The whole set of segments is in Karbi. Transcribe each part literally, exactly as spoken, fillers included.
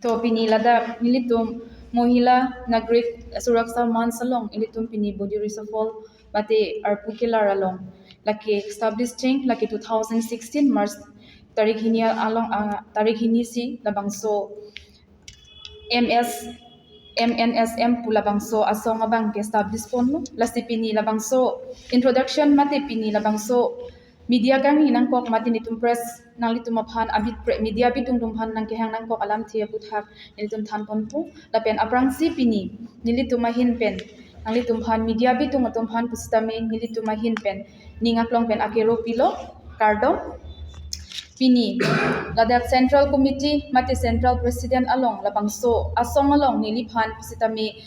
To pini ladak nelitum Mohila Nagarik Suraksha Manch along nelitum pini body reshuffle mate arpu kelar along lake establish cheng lake two thousand sixteen March tarik hini along, ah, tarik hini si labangso M S M N S M pu labangso asong abang ke establish ponlo. Lasi pini labangso introduction mate pini labangso media kangni nangkok mate nelitum press nanglitum aphan abit pre-, media bitung atum aphan nangkehang nangkok alamthe aputhak nelitum than ponpo. Lapen aphrangsi pini nelitum ahin pen nanglitum aphan media bitung atum aphan pusitame nelitum ahin pen ning aklong pen akero pilo, kardom. Pini ladak Central Committee mate Central President along labangso asong along neliphan pusitame,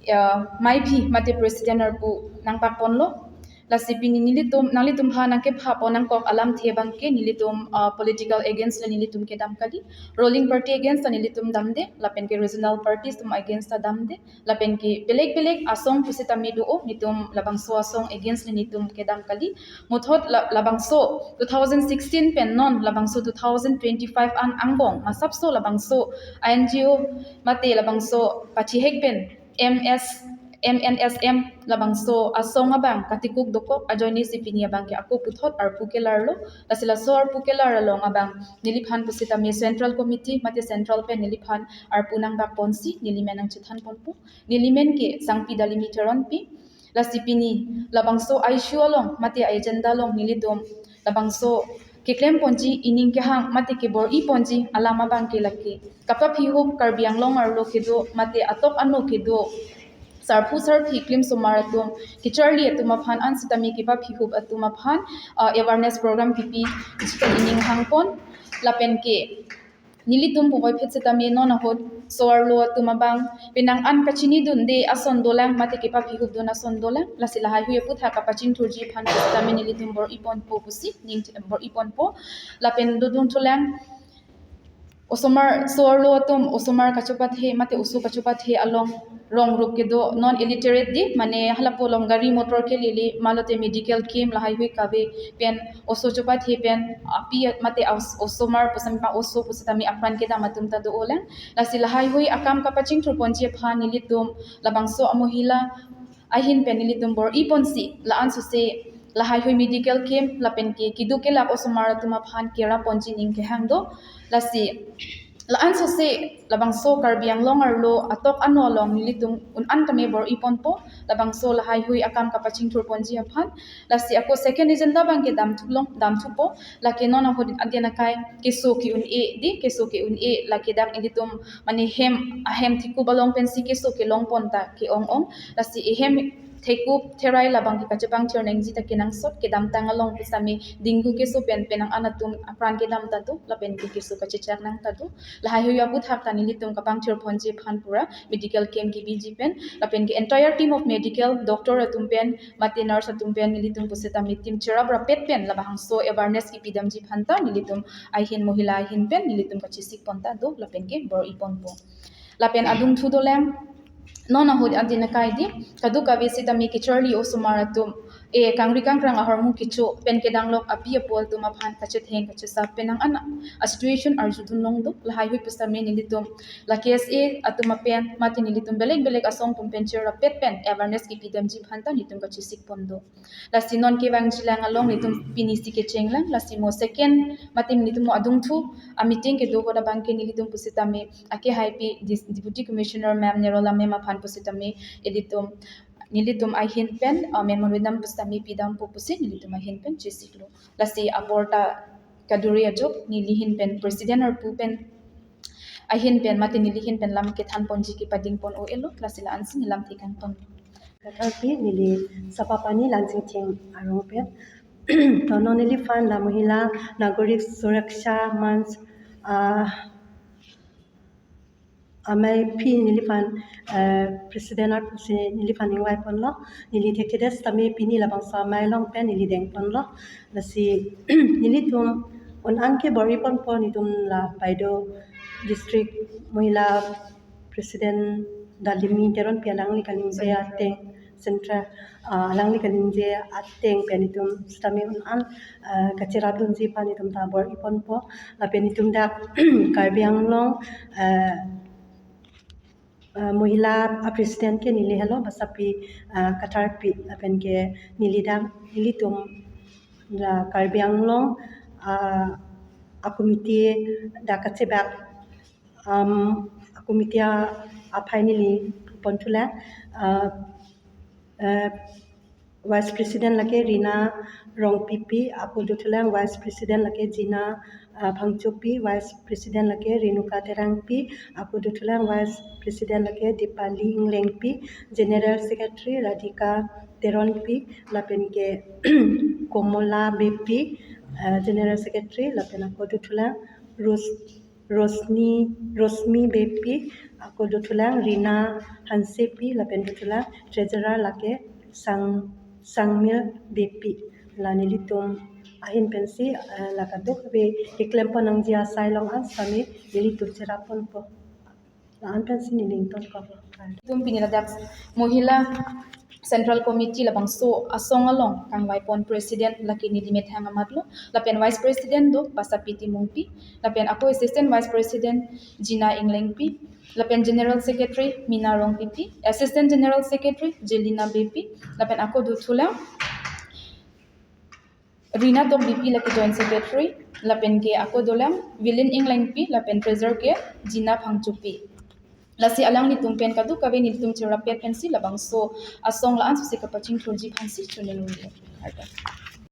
ya, maiphi mate President arpu nangpak ponlo. Lasi pini nelitum nanglitum aphan nangkepha pon nangkok alamthe abang ke nelitum, ah, political against le nelitum kedam kali, ruling party against le nelitum damde, lapen ke regional parties atum against ta damde, lapen ke belek belek asong pusitame do-o, nelitum labangso asong against le nelitum kedam kali. Muthot la-, labangso two thousand sixteen pen non labangso two thousand twenty-five an angbong masapso labangso N G O mate labangso pachihek pen M S M N S M labangso asong abang katikuk dokok ajoine si pini abang ke ako puthot arpu kelarlo. Lasi laso arpu kelar along abang neliphan pusitame Central Committee mate Central pen neliphan arpu nangpak ponsi nelimen nangchethan ponpo. Nelimen ke Sangpi Dalimi Teronpi. Lasi pini labangso issue along mate agenda along nelitum labangso keklem ponji, ining kehang mate kebor-i ponji alam abang ke lake kapaphihup Karbi Anglong arlo kedo mate atok ano kedo sarpo sarpi klim osomar atum, kacharli atum aphan ansitame kepaphihup atum aphan, ah, awareness program pipi digital ining hangpon. Lapen ke nelitum puvoiphit sitame non ahut so-arlo atum abang penang an kachinidunde ason dolang mate kepaphihupdun ason dolang. Lasi lahaihui aputhak kapachingthurji aphan sitame nelitum bor-i ponpo pusi ning bor-i ponpo. Lapen dodun thulang osomar, so-arlo atum osomar kachepathe mate oso kachepathe along rong rup kedo non illiterate di, mane halapu along gari motor kelele malote medical camp lahaihui kave pen oso chepathe pen api mate os-, osomar pusitame oso pusitame apran kedam atum ta do-olang. Lasi lahaihui akam kapachingthur ponji aphan nelitum labangso amohila ahin pen nelitum bor-i ponsi la-an sose lahaihui medical camp lapen ke keduk kelak osomar atum aphan kera ponji ning kehang do. Lasi la-an sose labangso Karbi Anglong arlo atok ano along nelitum un-an tame bor-i ponpo. Labangso lahaihui akam kapachingthur ponji aphan. Lasi ako second agenda abang ke damthu long, damthupo. Lake non ahut adin akai keso ke-un-e di, keso ke-un-e lake dak nelitum mane hem ahem thekup along pensi keso kelong pon ta ke-ong-ong. Lasi ehem thekup therai labang ke kachepangthir nangji ta kenangsot, kedamtang along pusitame dengue keso pen penang an atum apran kedam ta do, lapen ke keso kachechak nang ta do. Lahaihui aputhak ta nelitum kapangthir ponji aphan pura medical camp kebiji pen lapen ke entire team of medical doctor atum pen mate nurse atum pen nelitum pusitame team cherap rapet pen labangso awareness kepidamji aphan ta nelitum ahin mohila ahin pen nelitum kachesik pon ta do lapen ke bor-i ponpo. Lapen adungthu dolang non ahut adin akai di kaduk kave sitame kacharli osomar atum e kangri kangkrang ahormu kecho pen kedanglok api apo atum aphan kachetheng kachesap penang an a situation arjudun long do. Lahaihui pusitame nelitum la K S A atum apen mate nelitum belek belek asong atum pen cherapet pen awareness kepidamji aphan ta nelitum kachesik pon do. Lasi non kevangji lang along nelitum pini si kecheng lang, lasi mo second mate nelitum mo adungthu a meeting kedo ahut abang ke nelitum pusitame ake haipi dis-, Deputy Commissioner Ma'am Nirola Ma'am aphan pusitame ilitum nelitum ahin pen, uh, memorandum pusitame pidampo pusi nelitum ahin pen chesiklo. Lasi apor ta kaduri ajok neli ahin pen President arpu pen ahin pen mate neli ahin pen lam kethan ponji kepading pon o-elo, lasi la-ansi nelam thekang pon. Tangpi neli Sapapani Lansingching arong pen. To non neliphan la Mohila Nagarik Suraksha Manch, ah, amei aphi neliphan, eh, President arpu si neliphan ingvai ponlo. Neli thekthe sitame pini labangso amei along pen neli deng ponlo. Lasi nelitum un-an ke bor-i ponpo nelitum la Baido District Mohila President Dalimi Teronpi alangli kaningje ateng Central, ah, alangli kaningje ateng pen itum sitame un-an, ah, kacherapdunji aphan itum ta bor-iponpo. Lapen itum dak Karbi Anglong, ah, ah, Mohila a-president ke neli helo, basapi, ah, Katharpi, lapen ke neli dak, nelitum la Karbi Anglong, ah, a-committee dak kachebak, um, a-committee a-, aphai neli ponthulang, ah, eh, Vice President lake Rina Rongpipi, ako dothulang. Vice President lake Jina, ah, Phangchopi, Vice President lake Renuka Terangpi, ako dothulang. Vice President lake Dipali Englengpi, General Secretary Radhika Teronpi, lapen ke Komola Beypi, ah, General Secretary, lapen ako dothulang. Ros-, Rosni, Rosmi Beypi, ako dothulang. Rina Hansepi, lapen dothulang. Treasurer lake Sang, Sangmil Beypi. La nelitum ahin pensi, eh, la kadokave keklempon nangji asai along an sitame nelitum cherapponpo. La-an pensi neli ingtonkoklo. Itum pini ladak Mohila Central Committee labangso asong along kangvaipon president lake neli methang amatlo, lapen vice president do basapi Timungpi, lapen ako assistant vice president Jina Englengpi, lapen general secretary Mina Rongpipi, assistant general secretary Jelina Beypi, lapen ako dothulang. Rina Tokbipi lake joint secretary, lapen ke ako dolang Vilin Englengpi, lapen treasurer ke Jina Phangchopi. Lasi alanglitum pen kadokave nelitum cherapet pensi labangso asong la-an susi kapachingthurji aphansi choningri.